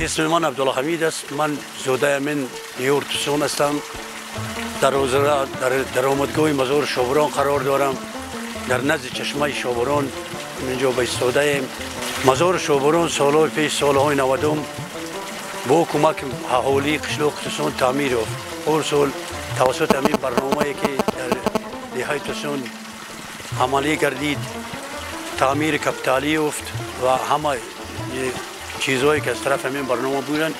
اسم من عبدالحمید است. من زاده من دیور توسون هستم. در درآمدگاه مزار شابران قرار دارم. در نزد چشمه شابران اینجا ایستاده ایم. مزار شابران سالهای پیش، سالهای 90 با کمک اهالی قشلاق توسون تعمیر یافت. هر سال توسط همین برنامه‌ای که در دهه توسون عملی گردید تعمیر کپیتالی یافت و همه چیزهایی که از طرف همین برنامه بودن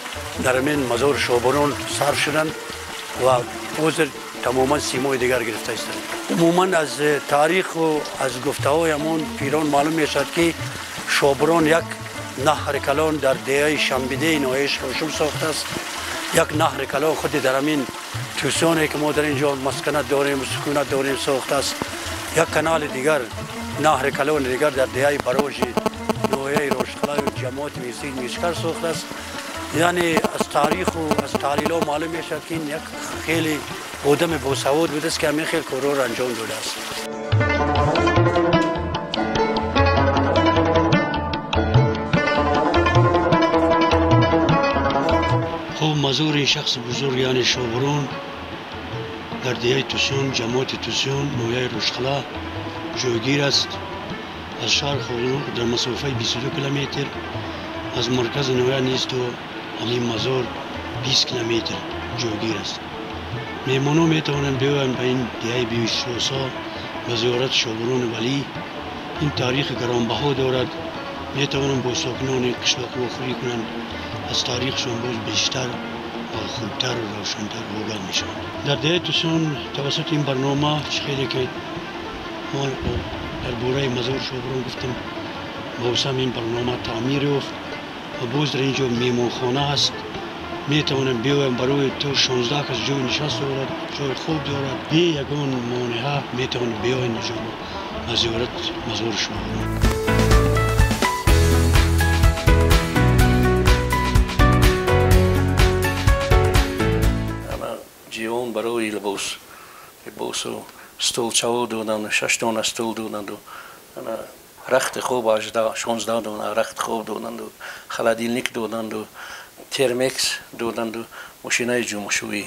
در همین مزار شابران صرف شدن و حاضر تماما سیمای دیگر گرفته هستند. عموما از تاریخ و از گفته های همون پیران معلوم می شد که شابران یک نهر کلان در دهه شنبیده ناحیه شکاشم ساخته است. یک نهر کلان خود در همین توسانی که ما در اینجا مسکنت داریم و سکونت داریم ساخته است. یک کانال دیگر، نهر کلان دیگر در دهه براج ناحیه راشقلعه و جماعت میسید میشکر ساخته است. یعنی از تاریخ و از تحلیل ها معلوم می شد که این یک خیلی آدم باسواد بوده است که همین خیلی کارا را انجام داده است. خب مزار این شخص بزرگ یعنی شابران در دهه توسون، جماعت توسون، ناحیه راشقلعه جایگیر است. از شهر خودرو در مسافه 22 کیلومتر، از مرکز ناحیه نیز تا همین مزار 20 کیلومتر جایگیر است. مهمانان می توانند بیایند به این دهه بیشترسا به زیارت شابران ولی. این تاریخ گرانبها دارد. می توانند با ساکنان قشلاق واخوری کنند، از تاریخشان باز بیشتر و خوبتر و روشنتر آگاه می شوند. در دهه توسون توسط این برنامه خیلی که ما در باره مزار شابران گفتم، باز این برنامه تعمیر یافت و باز در اینجا میمانخانه است. می توانند بیایم برای تو 16 کس جای نشست دارد، جای خوب دارد، بی یگان مانعه می توانند بیاین اینجا به زیارت مزار شابران. جیوان برای لباس و столчаҳо доданд, 6 дона стол доданду, рахти хоб 16 дона рахти хоб доданду, холодильник доданду, термекс доданду, мошинаи ҷумъшӯӣ.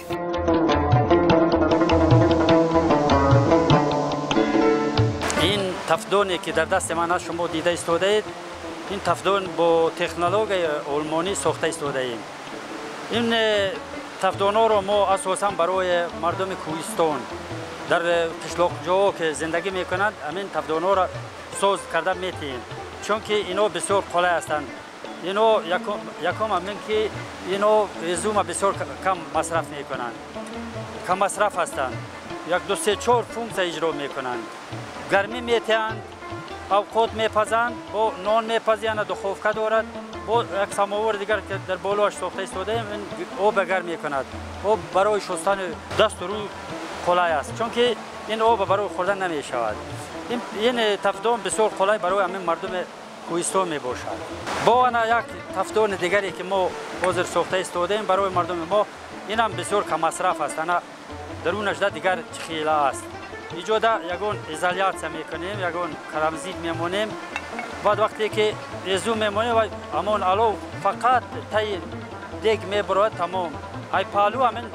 Ин тафдоне ки дар дасти ман аст, шумо дида истодаед, ин тафдон бо технологияи олмонӣ сохта истодаем. Ин тафдонҳоро мо асосан барои мардуми кӯҳистон дар қишлоқҷоҳо ки зиндагӣ мекунанд ҳамин тафдонҳоро соз карда метиҳем, чунки ино бисёр қулай ҳастанд. Ино якум ҳамин ки ино ҳезума бисёр кам масраф мекунанд, кам масраф ҳастанд. 1 2 3 4 функсия иҷро мекунанд. Гармӣ метиҳанд, авқот мепазанд, бо нон мепазианд, духовка дорад, бо як самовар дигар ки дар болоаш сохта истодаем, ин об гарм мекунад. Об барои шустани дасту рӯй қулай аст, чунки ин об барои хӯрдан намешавад. Ин тафдон бисёр қулай барои ҳамин мардуми кӯҳистон мебошад. Бо ана як тафдони дигаре ки мо ҳозир сохта истодаем барои мардуми мо, инам бисёр каммасраф аст. Ана дарунаш да дигар хела аст. Иҷода ягон изолятсия мекунем, ягон карамзит мемонем. Баъд вақте ки ҳезум мемонем, ҳамон алов фақат таи дег мебарояд, тамом. Ай паҳлӯ ҳамин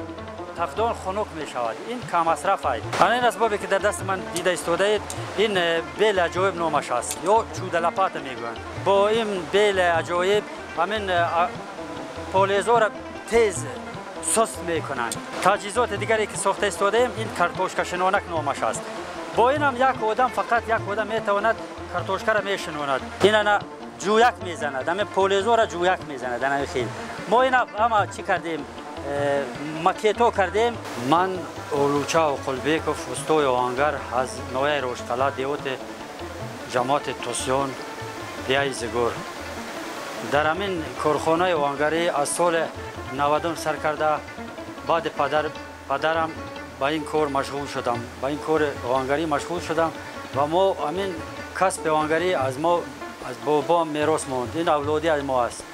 тафдон хунук мешавад. Ин каммасраф аст. Ана ин асбобе ки дар дасти ман дида истодаед, ин бели аҷоиб номаш аст ё чудалапата мегӯянд. Бо ин бели аҷоиб ҳамин полезора тез суст мекунанд. Таҷҳизоти дигаре ки сохта истодаем, ин картошкашинонак номаш аст. Бо инам як одам, фақат як одам метавонад картошкаро мешинонад. Ин ана ҷӯяк мезанад, ҳамин полезора ҷӯяк мезанад. Ана хел мо ина ҳама чӣ кардем, макето кардем. Ман Олуча Оқулбеков, устои оҳангар аз ноҳияи Рошқалъа, деҳоти ҷамоати Тусён, деҳаи Зигур. Дар ҳамин корхонаи оҳангарӣ аз соли 90 сар карда, баъди падарам ба ин кор машғул шудам, ба ин кори оҳангарӣ машғул шудам ва мо ҳамин касби оҳангарӣ аз мо, аз бобоам мерос монд. Ин авлодӣ аз мо аст.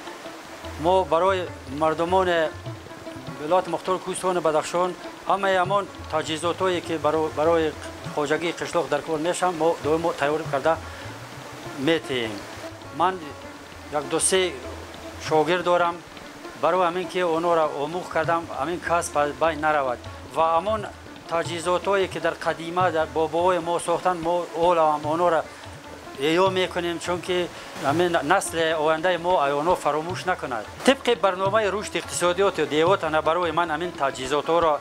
Мо барои мардумони вилояти мухтори кӯҳистони Бадахшон ҳамаи ҳамон таҷҳизотҳое ки барои хоҷагии қишлоқ дар кор мешаванд, мо доимо тайёр карда метиҳем. Ман 1 2 3 шогирд дорам. Барои ҳамин ки онҳоро омӯхт кардам, ҳамин касб аз байн наравад ва ҳамон таҷҳизотҳое ки дар қадима дар бобоҳои мо сохтанд, мо ҳоло ҳам онҳоро эҳё мекунем, чунки ҳамин насли ояндаи мо онҳо фаромӯш накунад. Тибқи барномаи рушди иқтисодиёти деҳот ана барои ман ҳамин таҷҳизотҳоро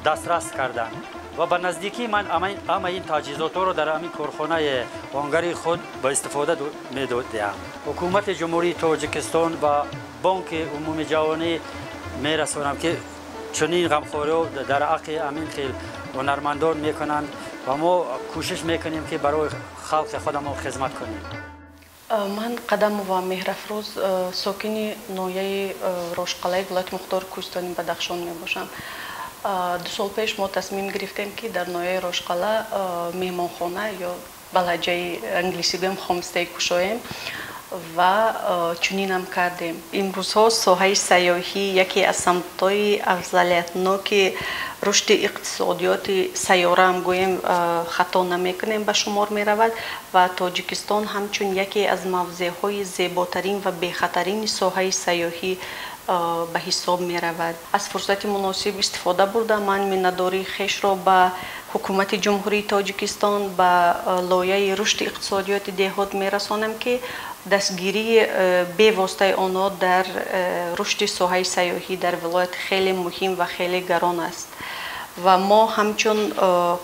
дастрас карданд ва ба наздикӣ ман ҳама ин таҷҳизотҳоро дар ҳамин корхонаи оҳангарии худ ба истифода медиҳам. Ҳукумати Ҷумҳурии Тоҷикистон ва Бонки Умумии Ҷаҳонӣ мерасонам ки чунин ғамхориҳо дар ҳаққи ҳамин хел ҳунармандон мекунанд ва мо кӯшиш мекунем ки барои халқи худамон хизмат кунем. Ман Қадамова Меҳрафрӯз, сокини ноҳияи Рошқалаи вилояти Мухтори Кӯҳистони Бадахшон мебошам. 2 сол пеш мо тасмим гирифтем ки дар ноҳияи Рошқала меҳмонхона ё ба лаҳҷаи англисӣ гӯем хомстей кушоем ва чунинам кардем. Имрӯзҳо соҳаи сайёҳӣ яке аз самтҳои афзалиятноки рушди иқтисодиёти сайёраам гӯем хато намекунем ба шумор меравад ва Тоҷикистон ҳамчун яке аз мавзеъҳои зеботарин ва бехатарини соҳаи сайёҳӣ ба ҳисоб меравад. Аз фурсати муносиб истифода бурда ман миннатдории хешро ба ҳукумати Ҷумҳурии Тоҷикистон ба лоиҳаи рушди иқтисодиёти деҳот мерасонам ки дастгирии бевоситаи онҳо дар рушди соҳаи сайёҳӣ дар вилоят хеле муҳим ва хеле гарон аст. Ва мо ҳамчун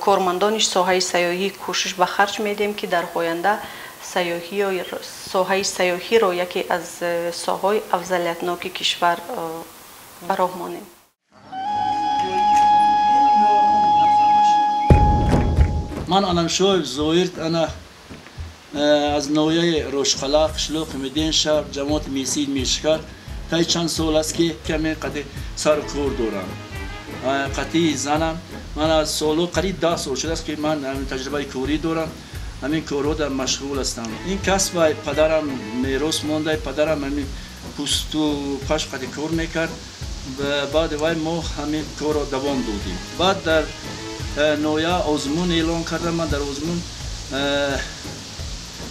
кормандони соҳаи сайёҳӣ кӯшиш ба харҷ медиҳем ки дар оянда соҳаи сайёҳиро яке аз соҳаҳои афзалиятноки кишвар ба роҳ монем. Ман Аламшоев Зоир, ана аз ноҳияи Рошқала, қишлоқи Меден шаҳр, ҷамоати Мисид Мешкар. Таи чанд сол аст ки каме қади сару кор дорам. Қатъии занам. Ман аз солҳо қариб 10 сол шудааст ки ман таҷрибаи корӣ дорам. Ҳамин корҳо дар машғул ҳастам. Ин касб ба падарам мерос монда, падарам ҳамин пӯсту пашм қади кор мекард. Баъди вай мо ҳамин корро давом додем. Баъд дар ноҳия озмун эълон кардам. Ман дар озмун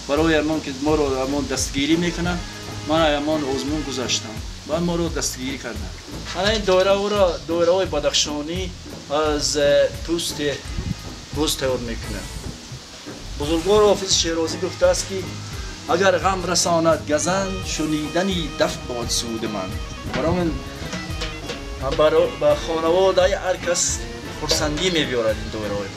барои ҳамон ки моро ҳамон дастгирӣ мекунанд, ман ҳамон озмун гузаштам. Баъд моро дастгирӣ карданд. Ана ин доираҳоро, доираҳои бадахшонӣ аз пӯсти буз тайёр мекунанд. Бузургвор Ҳофиз Шерозӣ гуфтааст ки агар ғам расонад газанд, шунидани даф бод суди ман. Барои ман ба хонаводаи ҳар кас хурсандӣ мебиёрад ин доираҳои.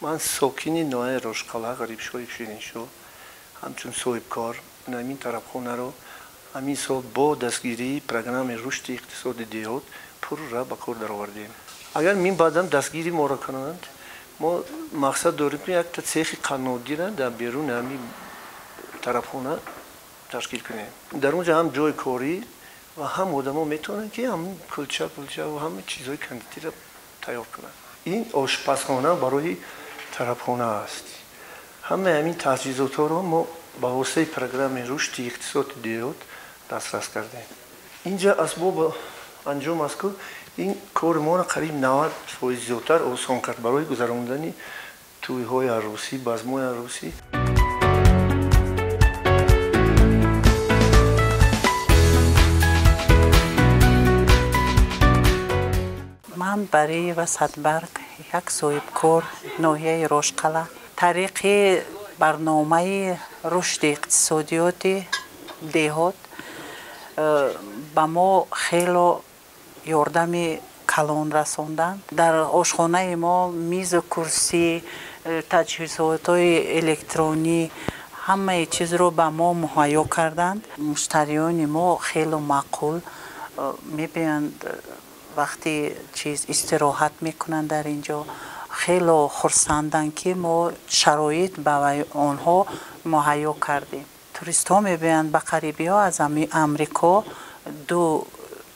Ман сокини ноҳияи Рошқала, Ғарибшоҳи Шириншоҳ, ҳамчун соҳибкор ҳамин тарабхонаро ҳамин сол бо дастгирии программаи рушди иқтисоди деҳот пурра ба кор даровардем. Агар мин баъдан дастгири моро кунанд, мо мақсад дорем ки якта цехи қаннодира дар беруни ҳамин тарабхона ташкил кунем. Дар он ҷо ҳам ҷои корӣ ва ҳам одамо метавонанд ки ҳам кулча пулча ва ҳама чизҳои кондитерро тайёр кунанд. Ин ошпазхона барои тарабхона аст. Ҳамаи ҳамин таҷҳизотҳоро мо ба воситаи программаи рушди иқтисоди деҳот дастрас кардем. Инҷа асбоб анҷом аст, ки ин кори моро қариб 90% зиёдтар осон кард барои гузарондани тӯйҳои арӯсӣ, базмҳои арӯсӣ. Ман Бариева Садбарг, як соҳибкор ноҳияи Рошқала. Тариқи барномаи рушди иқтисодиёти деҳот ба мо хело ёрдами калон расонданд. Дар ошхонаи мо мизу курсӣ, таҷҳизотҳои электронӣ, ҳамаи чизро ба мо муҳайё карданд. Муштариёни мо хело маъқул мебиёянд, вақти чиз истироҳат мекунанд дар ин ҷо. Хело хурсанданд, ки мо шароит ба онҳо муҳайё кардем. Туристҳо мебиёянд, ба қарибиҳо аз Амрико 2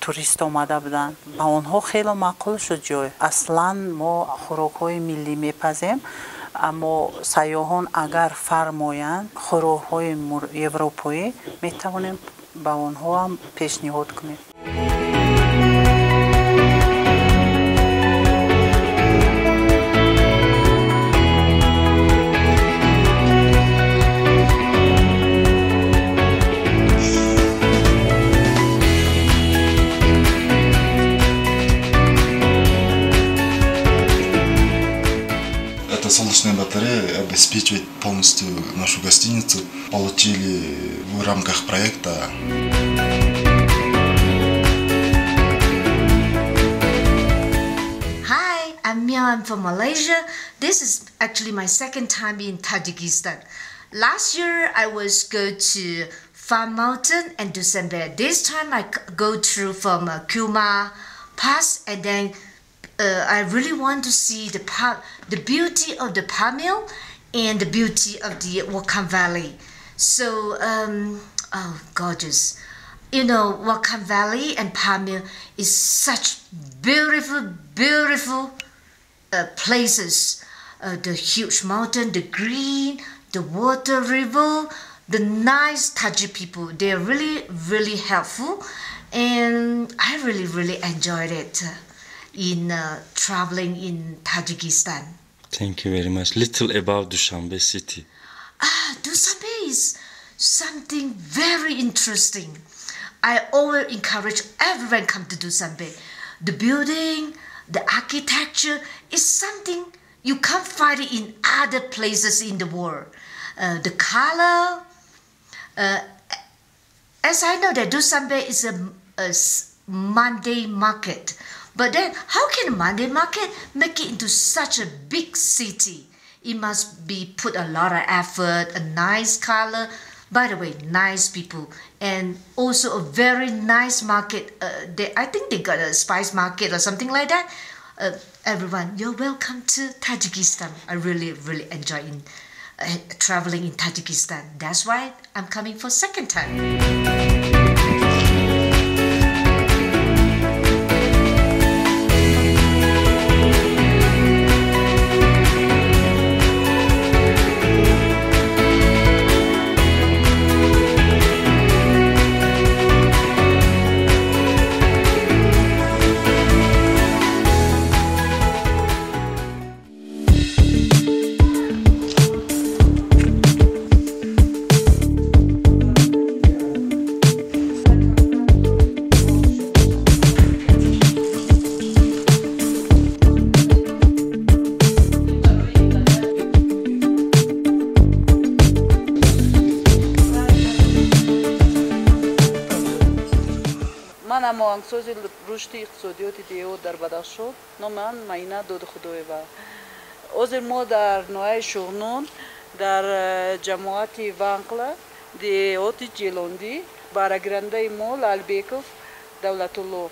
турист омада буданд. Ба онҳо хело маъқул шуд ҷой. Аслан мо хӯрокҳои миллӣ мепазем, аммо сайёҳон агар фармоянд хӯрокҳои европоӣ метавонем ба онҳо ҳам пешниҳод кунем. Солнечная батарея обеспечивает полностью нашу гостиницу. Получили в рамках проекта. Hi, I'm Miao. I'm from Malaysia. This is actually my second time in Tajikistan. Last year I was go to Fan Mountain and Dushanbe. This time I go through from Kuma Pass, and then I really want to see the beauty of the Pamir and the beauty of the Wakhan Valley. So, oh, gorgeous. You know, Wakhan Valley and Pamir is such beautiful, beautiful places. The huge mountain, the green, the water river, the nice Tajik people. They're really, really helpful. And I really, really enjoyed it in traveling in Tajikistan. Thank you very much. Little about Dushanbe city. Dushanbe is something very interesting. I always encourage everyone come to Dushanbe. The building, the architecture is something you can't find it in other places in the world. The color, as I know that Dushanbe is a Monday market. But then how can a Monday market make it into such a big city? It must be put a lot of effort, a nice color. By the way, nice people, and also a very nice market. I think they got a spice market or something like that. Everyone, you're welcome to Tajikistan. I really, really enjoy traveling in Tajikistan. That's why I'm coming for second time. Оҳангсози рушди иқтисодиёти деҳот дар Бадахшон, номи ман Маина Додихудоева. Ҳозир мо дар ноҳияи Шуғнон, дар ҷамоати Ванқла, деҳоти Ҷелондӣ, барагирандаи мо Лалбеков Давлатулло.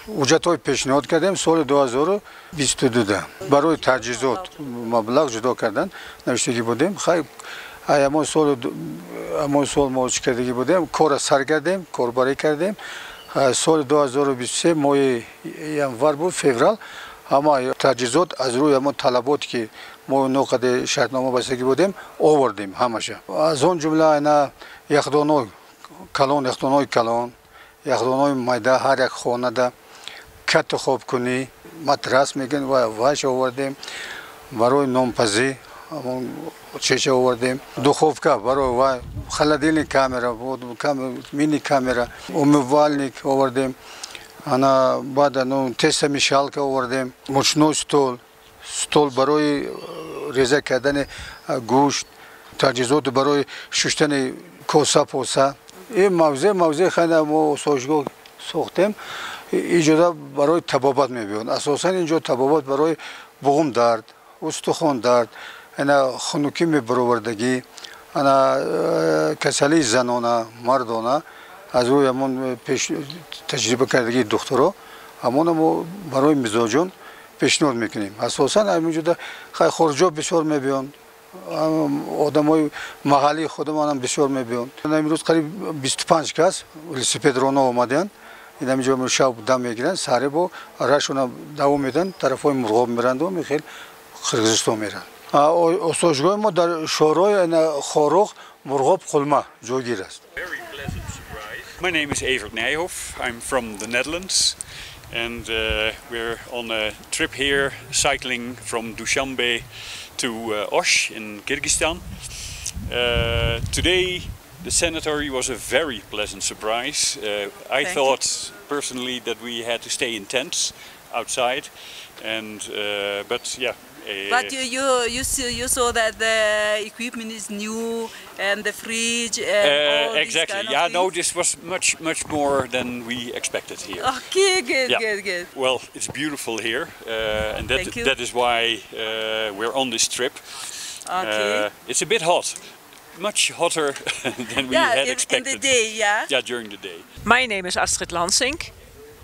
Ҳуҷҷатҳои пешниҳод кардем соли 2022 барои таҷҳизот маблағ ҷудо кардан навиштагӣ будем. Хай ҳамон сол мо чӣ кардагӣ будем, корро сар кардем, корбарӣ кардем. Соли 2023 моҳи январ буд, феврал, ҳама таҷҳизот аз рӯи ҳамон талабот ки мо ноқади шартнома бастагӣ будем, овардем ҳамаша. Аз он ҷумла ана яхдонҳои калон, яхдонҳои калон, яхдонҳои майда, ҳар як хонада кату хобкунӣ, матрас мегӯянд, вайш овардем, барои нонпазӣ ҳамон чеша овардем, духовка барои вай, холодильник камера, мини камера, умывальник овардем, ана баъд тестомешалка овардем, мучной стол, стол барои реза кардани гӯшт, таҷҳизот барои шуштани коса поса. Ин мавзеъ хеле мо осоишгоҳ сохтем, иҷода барои табобат мебиёнд. Асосан инҷо табобат барои буғум дард, устухон дард, ана хунукӣ мебаровардагӣ, ана касалии занона, мардона, аз рӯи ҳамон таҷриба кардагии духтуро, ҳамона мо барои мизоҷон пешниҳод мекунем. Асосан ҳаминҷода хориҷо бисёр мебиёнд, одамои маҳаллии худамонам бисёр мебиёнд. Имрӯз қариб 25 кас велосипедрона омаданд. Инаминҷо шаб дам мегиранд, саҳре бо рашона давом медиҳанд, тарафҳои Мурғоб меранду хел Қирғизистон меранд. Осоишгоҳи мо дар шоҳроҳи Хоруғ, Мурғоб, Қулма ҷойгир аст. My name is Evert Nijhoff. I'm from the Netherlands and we're on a trip here cycling from Dushanbe to Osh in Kyrgyzstan. Today the sanitary was a very pleasant surprise. I thought personally that we had to stay in tents outside, And but yeah. But you saw that the equipment is new and the fridge and all exactly. These kind of yeah, things. No, this was much more than we expected here. Okay, good, yeah. good. Well, it's beautiful here, and that is why we're on this trip. Okay. It's a bit hot, much hotter than we had expected. In the day, yeah. Yeah, during the day. My name is Astrid Lansink,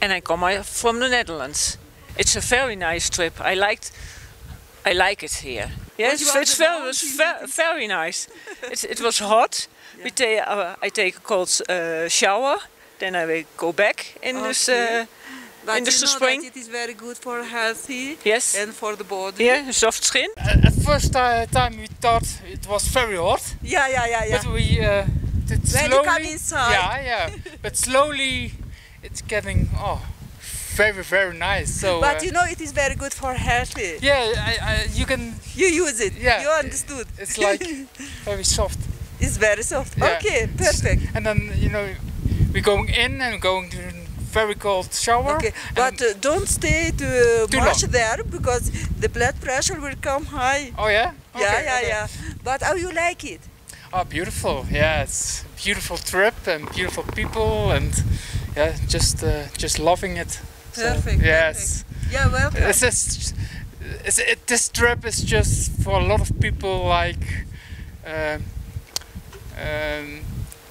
and I come from the Netherlands. It's a very nice trip. I like it here. Yes, it's very nice. It was hot. Yeah. I take a cold shower, then I will go back in this in the spring. That it is very good for healthy. Yes. And for the body. Yeah, soft skin. At first time we thought it was very hot. Yeah. But we did slowly. When you come inside. Yeah. But slowly, it's getting very, very nice. So, but you know, it is very good for healthy. Yeah, you can. You use it. Yeah, you understood. It's like very soft. It's very soft. Yeah. Okay, perfect. And then you know, we're going in and going to very cold shower. Okay, but don't stay too much long there because the blood pressure will come high. Oh yeah. Okay, yeah, okay. Yeah. But how you like it? Oh, beautiful. Yeah, it's a beautiful trip and beautiful people and yeah, just loving it. Perfect. So, yes. Perfect. Yeah, welcome. This trip is just for a lot of people like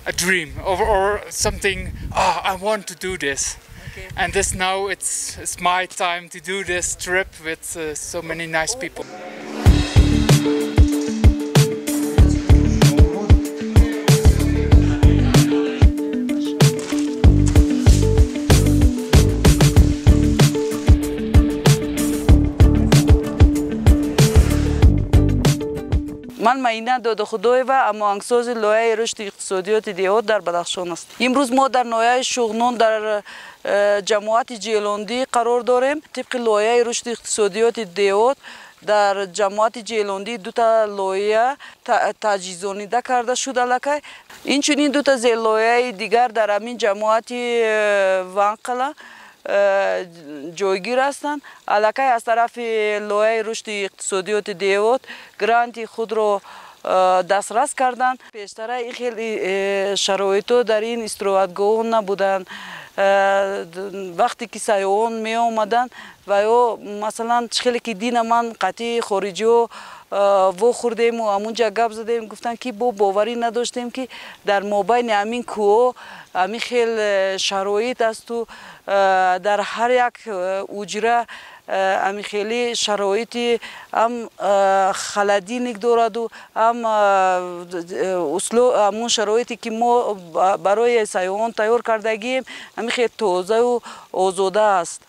a dream or something. Oh, I want to do this. Okay. And this now it's my time to do this trip with so many nice people. Ман Маина Додохудоева, ҳамоҳангсози лоиҳаи рушди иқтисодиёти деҳот дар Бадахшон аст. Имрӯз мо дар ноҳияи Шуғнон дар ҷамоати Ҷелондӣ қарор дорем. Тибқи лоиҳаи рушди иқтисодиёти деҳот дар ҷамоати Ҷелондӣ дута лоиҳа таҷҳизонида карда шуд аллакай. Инчунин дута зерлоиҳаи дигар дар ҳамин ҷамоати Ванқала ҷойгир ҳастанд. Аллакай аз тарафи лоиҳаи рушди иқтисодиёти деҳот гранти худро дастрас карданд. Пештара ин хел шароитҳо дар ин истироҳатгоҳҳо набуданд. Вақте ки сайёҳон меомаданд ва ё масалан чӣ хеле ки дина ман қатъии хориҷиҳо вохӯрдему ҳамунҷа гап задем, гуфтанд ки бо боварӣ надоштем ки дар мобайни ҳамин кӯҳҳо ҳамин хел шароит асту дар ҳар як уҷра ҳамин хели шароити ҳам холодильник дораду ҳам ҳамун шароите ки мо барои сайёҳон тайёр кардагием ҳамин хел тозаю озода аст.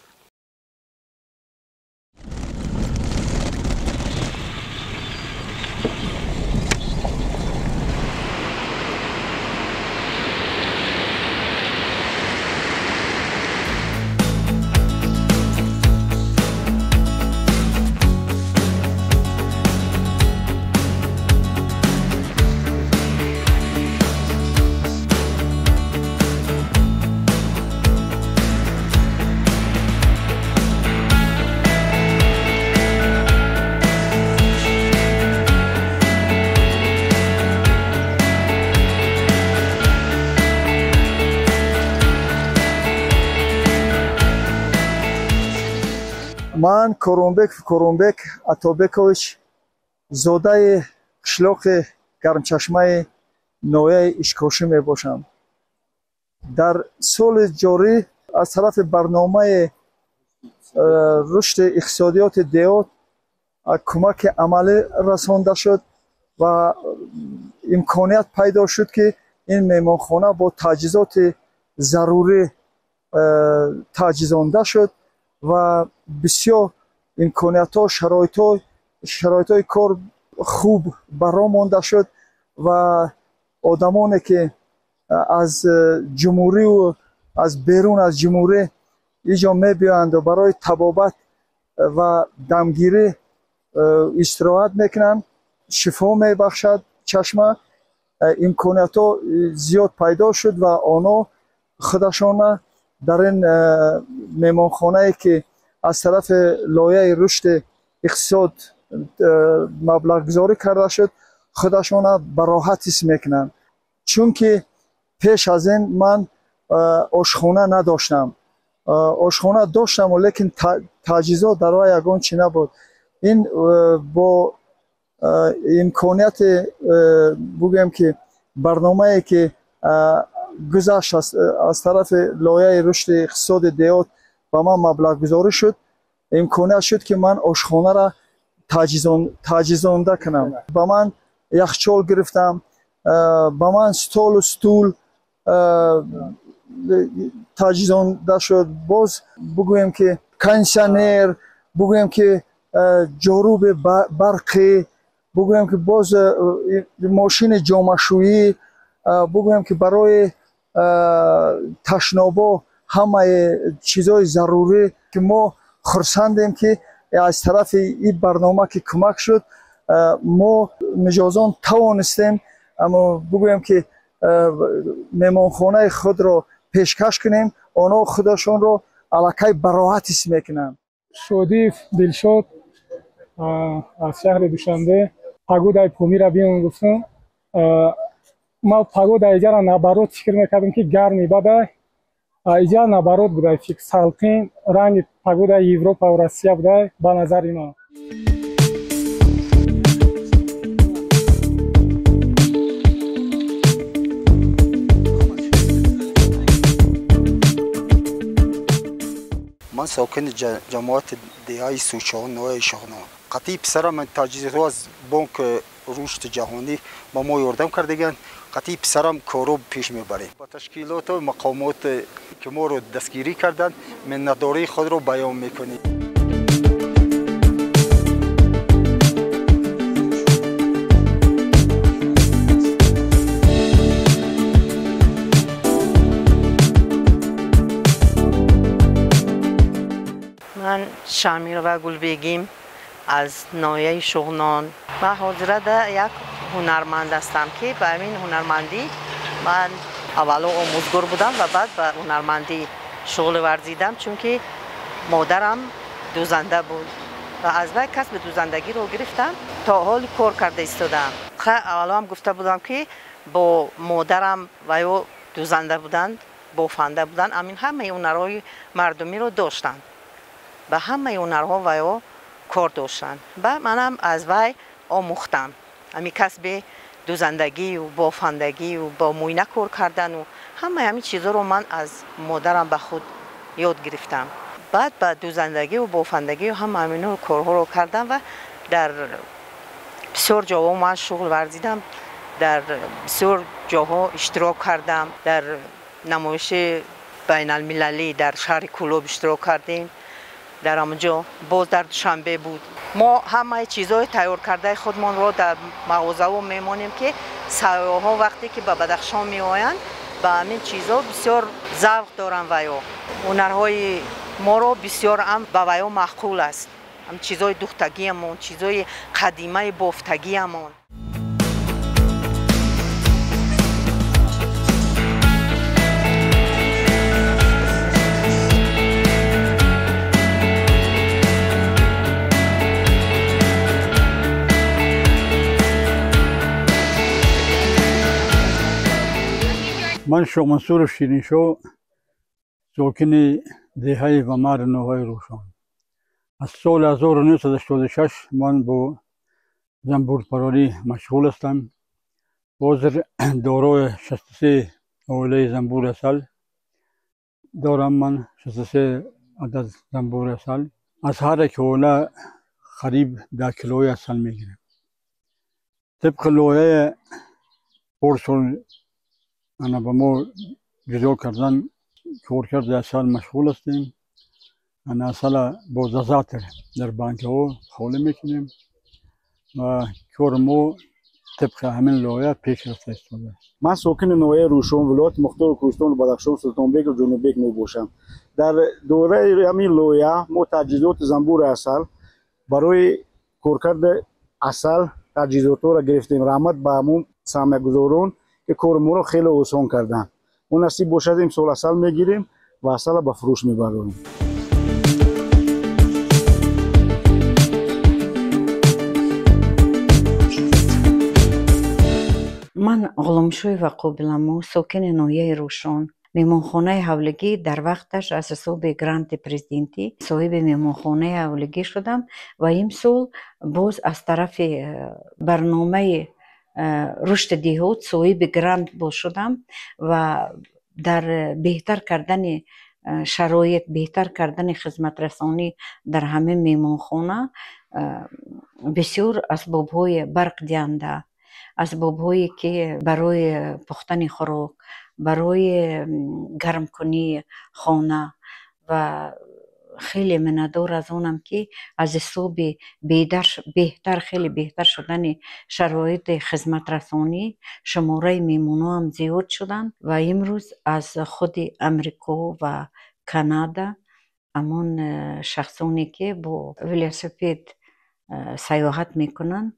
Ман Коромбек Атобекович, зодаи қишлоқи Гармчашмаи ноҳияи Ишкошӣ мебошам. Дар соли ҷорӣ аз тарафи барномаи рушди иқтисодиёти деҳот кӯмаки амалӣ расонда шуд ва имконият пайдо шуд, ки ин меҳмонхона бо таҷҳизоти зарурӣ таҷҳизонда шуд ва бисёр имкониятҳо, шароитҳои кор хуб баро монда шуд ва одамоне ки аз ҷумҳуриву аз берун аз ҷумҳурӣ иҷо мебиёянд ва барои табобат ва дамгирӣ истироҳат мекунанд, шифо мебахшад чашма, имкониятҳо зиёд пайдо шуд ва онҳо худашона дар ин меҳмонхонае ки аз тарафи лоиҳаи рушди иқтисод маблағгузорӣ карда шуд, худашона ба роҳат ҳис мекунанд. Чунки пеш аз ин ман ошхона надоштам. Ошхона доштам, лекин таҷҳизот дар вай ягон чӣ набуд. Ин бо имконияти, бугӯем ки, барномае ки гузашт аз тарафи лоиҳаи рушди иқтисоди деҳот ба ман маблағгузорӣ шуд, имконият шуд ки ман ошхонаро таҷҳизонда кунам. Ба ман яхчол гирифтам, ба ман столу стул таҷҳизонда шуд. Боз бугӯем ки кондитсионер, бугӯем ки ҷоруби барқӣ, бугӯем ки боз мошини ҷомашӯӣ, бугӯем ки барои ташнобо ҳамаи чизҳои зарурӣ, ки мо хурсандем ки аз тарафи ин барнома ки кӯмак шуд, мо миҷозон тавонистем, аммо бугӯем ки меҳмонхонаи худро пешкаш кунем, онҳо худашонро аллакай бароҳат ҳис мекунанд. Шодиев Дилшод аз шаҳри Душанбе. Погодаи Помира биён гуфтам. Ма погода иҷара наоборот фикр мекардам ки гарми бадай, иҷа наоборот будай, фикр салқин, ранги погодаи Европа ва Россия будай ба назари ман. Ман сокини ҷамоати деҳаи Сучон, ноҳияи Шоҳнон. Қатъи писарам таҷҳизотҳо аз бонк рушди ҷаҳонӣ ба мо ёрдам кардаганд. Қатъи писарам корро пеш мебарем. Ба ташкилоту мақомот ки моро дастгирӣ карданд, миннатдории худро баён мекунем. Ман Шамирова Гулбегим аз ноҳияи Шуғнон. Ман ҳозирада як ҳунарманд ҳастам ки ба ҳамин ҳунармандӣ ман аввало омӯзгор будам ва баъд ба ҳунармандӣ шуғл варзидам, чунки модарам дӯзанда буд ва аз вай касби дӯзандагиро гирифтам, то ҳол кор карда истодаам. Аввало ҳам гуфта будам ки бо модарам ва ё дӯзанда буданд, бофанда буданд, амин ҳамаи ҳунарҳои мардумиро доштанд, ба ҳамаи ҳунарҳо ва ё кор доштанд. Ба манам аз вай омӯхтам ҳамин касби дӯзандагию бофандагию бо мӯйна кор кардану ҳамаи ҳамин чизҳоро ман аз модарам ба худ ёд гирифтам. Баъд ба дӯзандагию бофандагию ҳама ҳамин корҳоро кардам ва дар бисёр ҷоҳо ман шуғл варзидам, дар бисёр ҷоҳо иштирок кардам, дар намоиши байналмилалӣ дар шаҳри Кӯлоб иштирок кардем, дар ҳамонҷо боз дар Душанбе буд. Мо ҳамаи чизҳои тайёр кардаи худмонро дар мағозаҳо мемонем ки сайёҳҳо вақте ки ба Бадахшон меоянд ба ҳамин чизҳо бисёр завқ доранд ва ё ҳунарҳои моро бисёр ҳам ба ваё маъқул аст. Ҳам чизҳои духтагиамон, чизҳои қадимаи бофтагиамон. Ман Шоҳмансуров Шириншоҳ, сокини деҳаи Вамар, ноҳияи Рӯшон. Аз соли 1986 ман бо занбурпарварӣ машғул ҳастам. Ҳозир дорои 63 оилаи занбури асал дорам. Ман 63 адад занбури асал. Аз ҳар як оила қариб 10 килои асал мегирам. Тибқи лоиҳаи порсол ана ба мо ҷудо кардан коркарди асал машғул ҳастем. Ана асала бо дозатор дар банкаҳо холӣ мекунем ва кори мо тибқи ҳамин лоиҳа пеш рафта истодааст. Ман сокини ноҳияи Рӯшон, вилояти Мухтори Кӯҳистону Бадахшон, Султонбеков Ҷонибек мебошам. Дар доираи ҳамин лоиҳа мо таҷҳизоти занбури асал барои коркарди асал таҷҳизотҳоро гирифтем. Раҳмат ба ҳамон сармоягузорон ки кори моро хеле осон карданд. Мо насиб бошад имсол асал мегирем ва асалро ба фурӯш мебарорем. Ман Ғуломшоева Қобиламо, сокини ноҳияи Рӯшон. Меҳмонхонаи ҳавлигӣ дар вақташ аз ҳисоби гранти президентӣ соҳиби меҳмонхонаи ҳавлигӣ шудам ва имсол боз аз тарафи барномаи рушди деҳот соҳиби грант боз шудам ва дар беҳтар кардани шароит, беҳтар кардани хизматрасонӣ дар ҳамин меҳмонхона бисёр асбобҳои барқдиҳанда, асбобҳое ки барои пухтани хӯрок, барои гармкунии хона ва хеле миннатдор аз онам, ки аз ҳисоби беҳтар, хеле беҳтар шудани шароити хизматрасонӣ шумораи меҳмонҳоам зиёд шуданд ва имрӯз аз худи Амрико ва Канада ҳамон шахсоне ки бо велосипед сайёҳат мекунанд,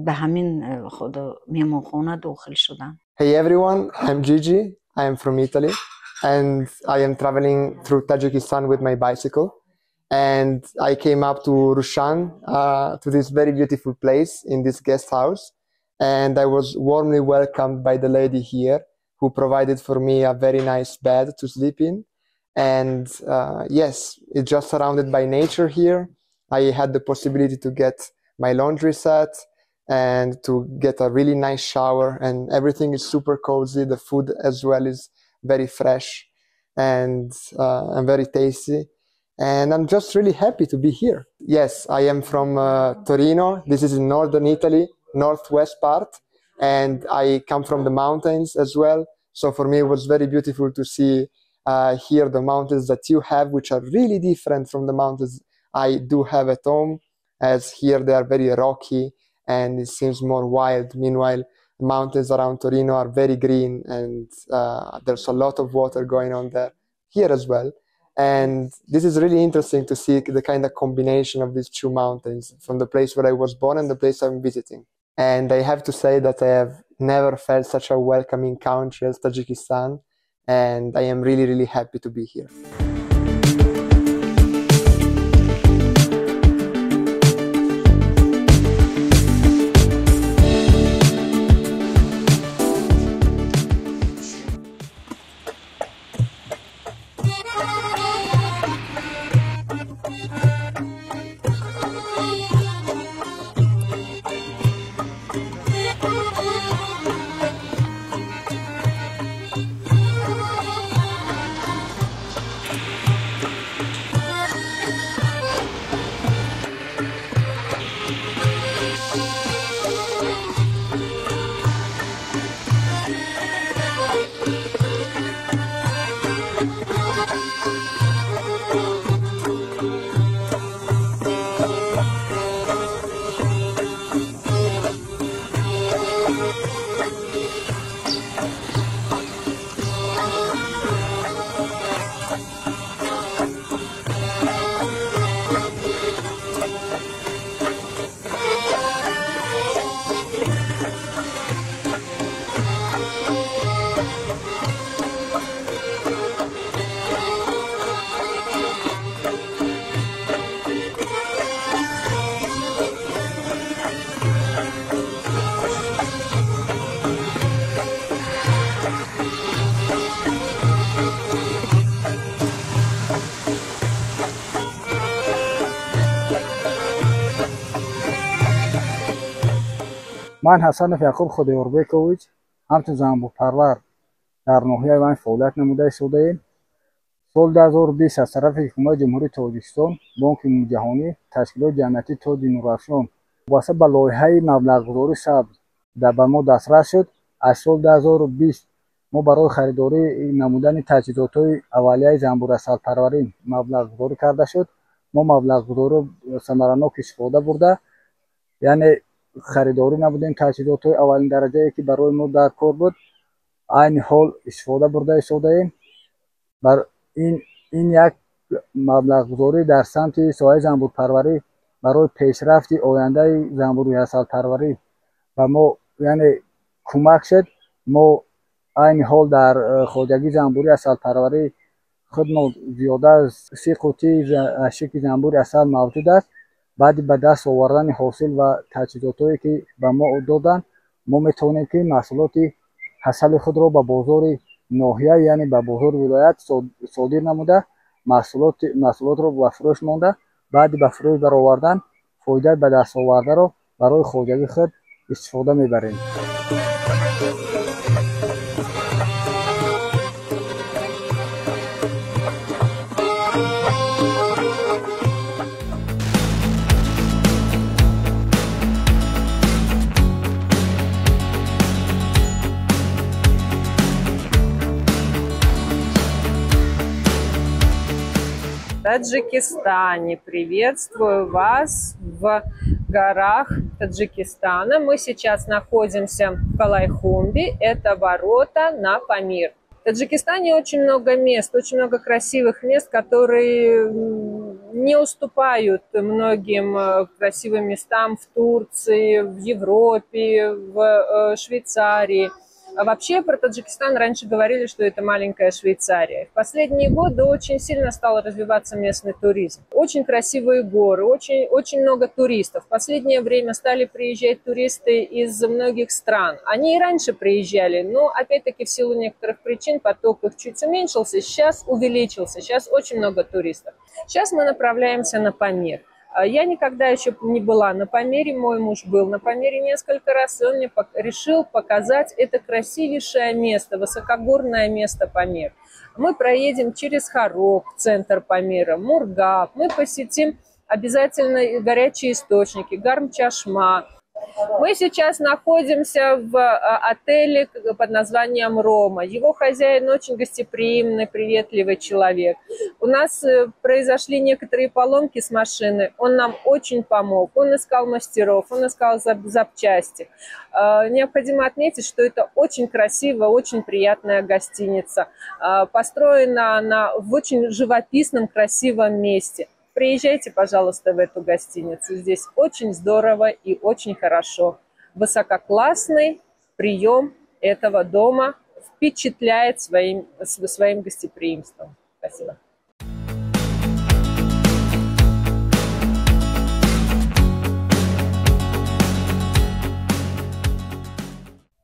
ба ҳамин худ меҳмонхона дохил шуданд. Hey everyone, I'm Gigi. I am from Italy and I am traveling through Tajikistan with my bicycle. And I came up to Rushan, to this very beautiful place in this guest house. And I was warmly welcomed by the lady here, who provided for me a very nice bed to sleep in. And yes, it's just surrounded by nature here. I had the possibility to get my laundry set and to get a really nice shower, and everything is super cozy. The food as well is very fresh and very tasty. And I'm just really happy to be here. Yes, I am from Torino. This is in northern Italy, northwest part. And I come from the mountains as well. So for me, it was very beautiful to see here the mountains that you have, which are really different from the mountains I do have at home, as here they are very rocky and it seems more wild. Meanwhile, the mountains around Torino are very green and there's a lot of water going on there here as well. And this is really interesting to see the kind of combination of these two mountains from the place where I was born and the place I'm visiting. And I have to say that I have never felt such a welcoming country as Tajikistan, and I am really, really happy to be here. Ман Ҳасанов Яқуб Худоёрбекович, ҳамчун занбӯрпарвар дар ноҳияи Ванҷ фаъолият намуда истодаем. Соли 2020 аз тарафи Ҳукумати Ҷумҳурии Тоҷикистон, Бонки Умумиҷаҳонӣ, Ташкилоти ҷамъиятии Тоҷи Нурафшон вобаста ба лоиҳаи маблағгузории сабз ба мо дастрас шуд. Аз соли 2020 мо барои харидорӣ намудани таҷҳизотҳои аввалияи занбӯрасалпарварӣ маблағгузорӣ карда шуд. Мо маблағгузориро самаранок истифода бурда, яъне харидорӣ набудем таҷҳизотҳои аввалин дараҷае ки барои мо дар кор буд, айни ҳол истифода бурда истодаем. Бар ин як маблағгузорӣ дар самти соҳаи занбӯрпарварӣ барои пешрафти ояндаи занбӯри асалпарварӣ ба мо яъне кӯмак шуд. Мо айни ҳол дар хоҷагии занбӯри асалпарварӣ худмо зиёда аз 30 қутии ашики занбӯри асал мавҷуд аст. Баъди ба даст овардани ҳосил ва таҷҳизотҳое ки ба мо доданд, Мо метавонем ки маҳсулоти ҳасали худро ба бозори ноҳия, яъне ба бозори вилоят содир намуда, маҳсулотро ба фурӯш монда, баъди ба фурӯш баровардан фоидаи ба даст овардаро барои хоҷагии худ истифода мебарем. Таджикистане. Приветствую вас в горах Таджикистана. Мы сейчас находимся в Калайхумби. Это ворота на Памир. В Таджикистане очень много мест, очень много красивых мест, которые не уступают многим красивым местам в Турции, в Европе, в Швейцарии. А вообще про Таджикистан раньше говорили, что это маленькая Швейцария. В последние годы очень сильно стал развиваться местный туризм. Очень красивые горы, очень, очень много туристов. В последнее время стали приезжать туристы из многих стран. Они и раньше приезжали, но опять-таки в силу некоторых причин поток их чуть уменьшился, сейчас увеличился, сейчас очень много туристов. Сейчас мы направляемся на Памир. Я никогда еще не была на Памире, мой муж был на Памире несколько раз, и он мне решил показать это красивейшее место, высокогорное место Памир. Мы проедем через Хорог, центр Памира, Мургаб, мы посетим обязательно горячие источники, Гарм-Чашма. Мы сейчас находимся в отеле под названием «Рома». Его хозяин очень гостеприимный, приветливый человек. У нас произошли некоторые поломки с машины. Он нам очень помог. Он искал мастеров, он искал запчасти. Необходимо отметить, что это очень красивая, очень приятная гостиница. Построена она в очень живописном, красивом месте. Приезжайте, пожалуйста, в эту гостиницу. Здесь очень здорово и очень хорошо. Высококлассный прием этого дома впечатляет своим гостеприимством. Спасибо.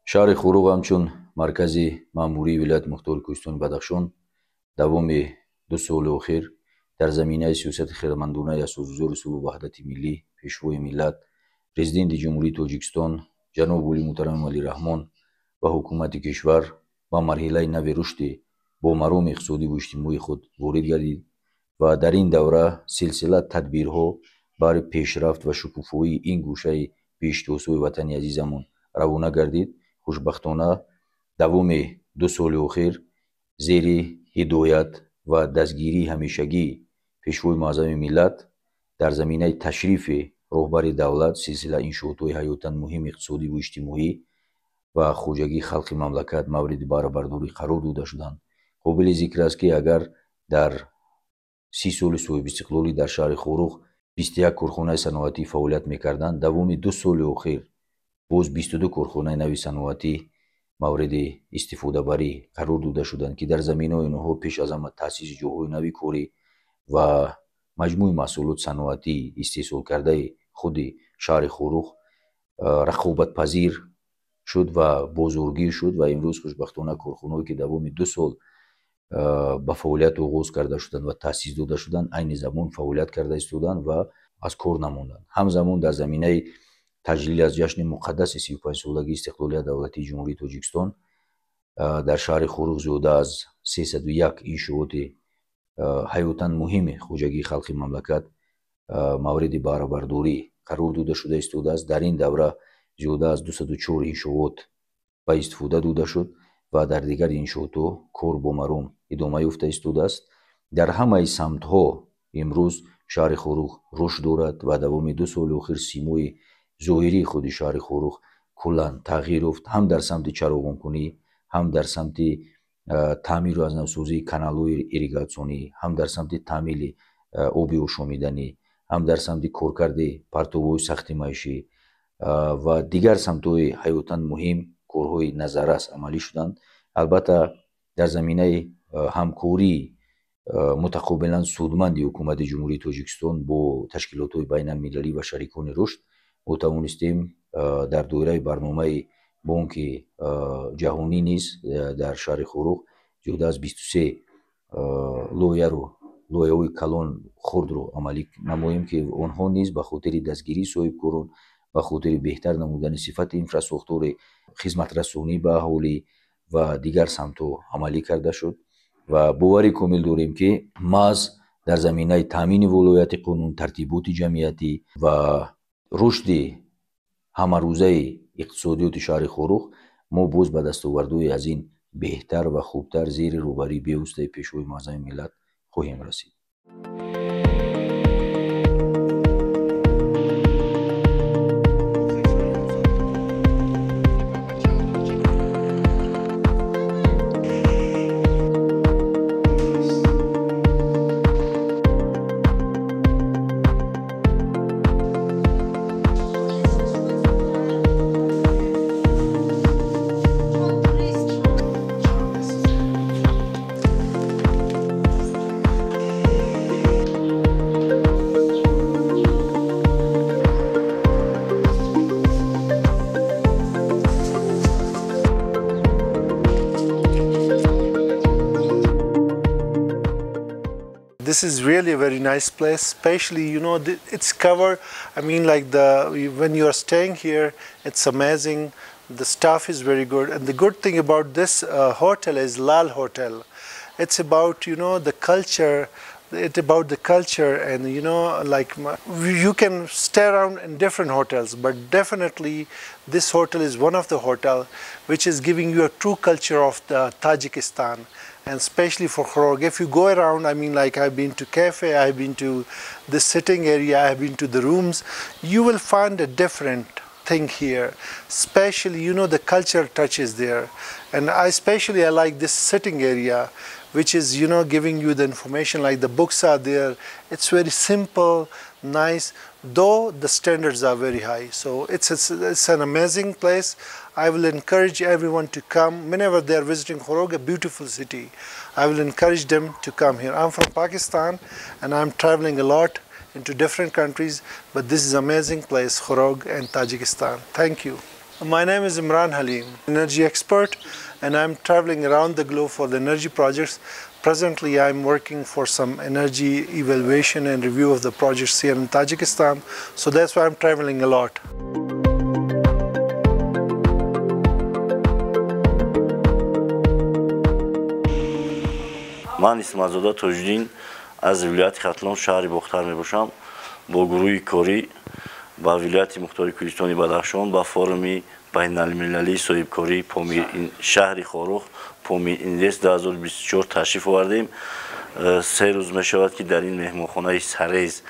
Шаҳри Хуруғ ҳамчун маркази маъмурии вилояти мухтори Кӯҳистони Бадахшон давоми 2 соли охир дар заминаи сиёсати хирадмандонаи асосгузори сулҳу ваҳдати миллӣ, пешвои миллат, президенти Ҷумҳурии Тоҷикистон ҷаноби олии муҳтарам Эмомалӣ Раҳмон ва ҳукумати кишвар ба марҳилаи нави рушди бо мароми иқтисодиву иҷтимоии худ ворид гардид ва дар ин давра силсила тадбирҳо барои пешрафт ва шукуфоии ин гӯшаи беҳиштуосои ватани азизамон равона гардид. Хушбахтона давоми 2 соли охир зери ҳидоят ва дастгирии ҳамешагии пешвои муаззами миллат дар заминаи ташрифи роҳбари давлат силсила иншоотҳои ҳаётан муҳими иқтисодиву иҷтимоӣ ва хоҷагии халқи мамлакат мавриди баҳрабардорӣ қарор дода шуданд. Қобили зикр аст, ки агар дар 30 соли соҳибистиқлолӣ дар шаҳри Хоруғ 21 корхонаи саноатӣ фаъолият мекарданд, давоми 2 соли охир боз 22 корхонаи нави саноатӣ мавриди истифодабарӣ қарор дода шуданд, ки дар заминаҳои онҳо пеш аз ҳама таъсиси ҷойҳои нави корӣ ва маҷмӯи маҳсулот саноатӣ истеҳсолкардаи худи шаҳри Хоруғ рақобатпазир шуд ва бозоргир шуд ва имрӯз хушбахтона корхонаҳое ки давоми 2 сол ба фаъолият оғоз карда шуданд ва таъсис дода шуданд, айни замон фаъолият карда истоданд ва аз кор намонданд. Ҳамзамон дар заминаи таҷлил аз ҷашни муқаддаси 35-солагии истиқлолияти давлатии Ҷумҳурии Тоҷикистон дар шаҳри Хоруғ зиёда аз 301 иншооти ҳаётан муҳими хоҷагии халқи мамлакат мавриди баҳрабардорӣ қарор дода шуда истодааст. Дар ин давра зиёда аз 204 иншоот ба истифода дода шуд ва дар дигар иншоотҳо кор бо маром идома ёфта истодааст. Дар ҳамаи самтҳо имрӯз шаҳри Хоруғ рушд дорад ва давоми 2 соли охир симои зоҳирии худи шаҳри Хоруғ куллан тағйир ёфт, ҳам дар самти чароғонкунӣ, ҳам дар самти таъмиру аз навсозии каналҳои ирригатсионӣ, ҳам дар самти таъмири оби ошомиданӣ, ҳам дар самти коркарди партовҳои сахти маишӣ ва дигар самтҳои ҳаётан муҳим корҳои назаррас амалӣ шуданд. Албатта дар заминаи ҳамкории мутақобилан судманди ҳукумати Ҷумҳурии Тоҷикистон бо ташкилотҳои байналмилалӣ ва шарикони рушд мо тавонистем дар доираи барномаи Бонки ҷаҳонӣ низ дар шаҳри Хоруғ зиёда аз 23 лоиҳаро, лоиҳаҳои калон хурдро амалӣ намоем, ки онҳо низ ба хотири дастгирии соҳибкорон, ба хотири беҳтар намудани сифати инфрасохтори хизматрасонӣ ба аҳолӣ ва дигар самтҳо амалӣ карда шуд. Ва бовари комил дорем, ки маҳз дар заминаи таъмини волояти қонун, тартиботи ҷамъиятӣ ва рушди ҳамарӯзаи иқтисодиёти шаҳри Хоруғ мо боз ба дастовардҳои аз ин беҳтар ва хубтар зери роҳбарии бевоситаи Пешвои муаззами миллат хоҳем расид. This is really a very nice place, especially, you know, it's covered. I mean, like the when you are staying here, it's amazing. The staff is very good. And the good thing about this hotel is Lal Hotel. It's about, you know, the culture. It's about the culture, and, you know, like you can stay around in different hotels, but definitely this hotel is one of the hotel which is giving you a true culture of the Tajikistan, and especially for Khorog. If you go around, I mean, like I've been to cafe, I've been to the sitting area, I've been to the rooms, you will find a different thing here, especially, you know, the culture touch is there. And I especially I like this sitting area, which is, you know, giving you the information, like the books are there. It's very simple, nice, though the standards are very high. So it's an amazing place. I will encourage everyone to come whenever they are visiting Khorog, a beautiful city. I will encourage them to come here. I'm from Pakistan and I'm traveling a lot into different countries, but this is amazing place, Khorog and Tajikistan. Thank you. My name is Imran Halim, energy expert, and I'm traveling around the globe for the energy projects. Presently, I'm working for some energy evaluation and review of the projects here in Tajikistan, so that's why I'm traveling a lot. Ман Исматзода Тоҷиддин аз вилояти Хатлон, шаҳри Бохтар мебошам. Бо гурӯҳи корӣ ба вилояти Мухтори Кӯҳистони Бадахшон ба форуми байналмилалии соҳибкории шаҳри Хоруғ Помир Инвест 2024 ташриф овардем. 3 рӯз мешавад, ки дар ин меҳмонхонаи Сарез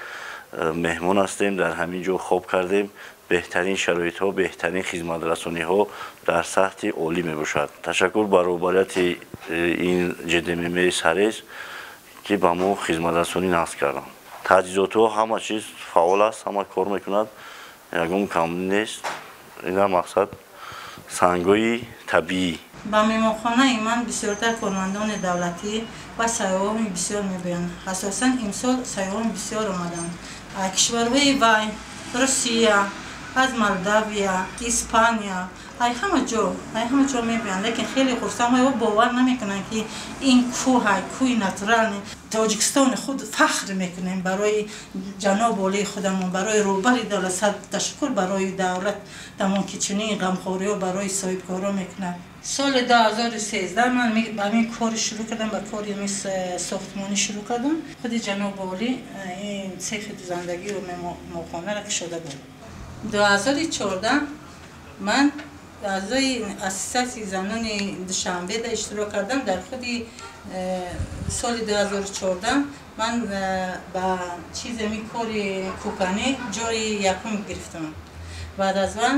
меҳмон ҳастем. Дар ҳамин ҷо хоб кардем. Беҳтарин шароитҳо, беҳтарин хизматрасониҳо дар сатҳи олӣ мебошад. Ташаккур ба роҳбарияти ин ҷдмм Сарез, ки ба мо хизматрасонӣ насб карданд. Таҷҳизотҳо ҳама чиз фаъол аст, ҳама кор мекунад, ягон кам нест. Ина мақсад сангҳои табиӣ. Ба меҳмонхонаи ман бисёртар кормандони давлатӣ ва сайёҳони бисёр мебиёянд. Асосан имсол сайёҳон бисёр омаданд. Аз кишварҳои вай, Русия, аз Молдавия, Испания, ай ҳама ҷо мебиёянд. Лекин хеле хурсанд, бовар намекунанд, ки ин кӯҳ кӯҳи натурални. Тоҷикистони худ фахр мекунем барои ҷаноби олии худамон, барои роҳбари давлат. Сад ташаккур барои давлатамон, ки чунин ғамхориҳо барои соҳибкорон мекунад. Соли 2013 ман ба ҳамин кори шурӯъ кардам, ба кори ҳамин сохтмонӣ шурӯъ кардам. Худи ҷаноби олӣ ин цехи дузандагию меҳмонхонаро кушода буд. 2014 ман аъзои ассотсиатсияи занони Душанбеда иштирок кардам. Дар худи соли 2014 ман ба чиз ҳамин кори кӯканӣ ҷои якум гирифтам. Баъд аз он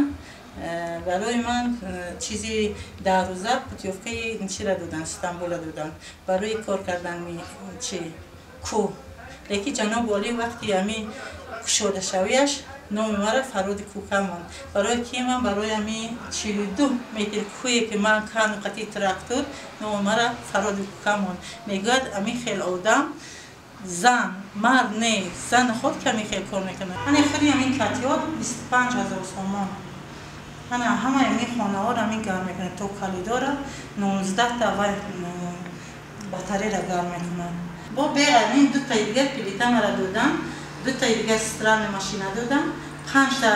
барои ман чизи 10 рӯза путёвкаи чира доданд, Стамбула доданд барои кор кардани чи кӯҳ. Лекин ҷаноби олӣ вақти ҳамин кушодашавиаш номи маро Фароди Кӯка монд. Барои ки ман барои ҳамин 42 метр кӯҳе, ки ман кану қатъи трактор, номи маро Фароди Кӯка монд. Мегӯяд, ҳамин хел одам зан, мард не, зан худ ки ҳамин хел кор мекунад. Ани худи ҳамин катиёт 25 000 сомон. Ҳана ҳамаи ҳамин хонаҳоро ҳамин гарм мекунад, то калидора 19 та вай батареяра гарм мекунад. Бо беғайр ин дутаи дигар плита мара додам, дутаи дигар стиральная машина додам, панҷта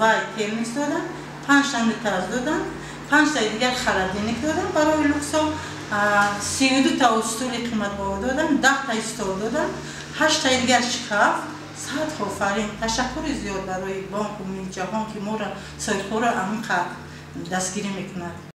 вай термос додам, панҷта унитаз додам, панҷтаи дигар холодильник додам барои люксо, 32 та стули қиматбаҳо додам, 10 таи стол додам, ҳаштаи дигар шкаф. Сад офарин, ташаккури зиёд барои Бонки Умумии Ҷаҳон, ки моро, соҳибкорро, ҳамин қадр дастгирӣ мекунад.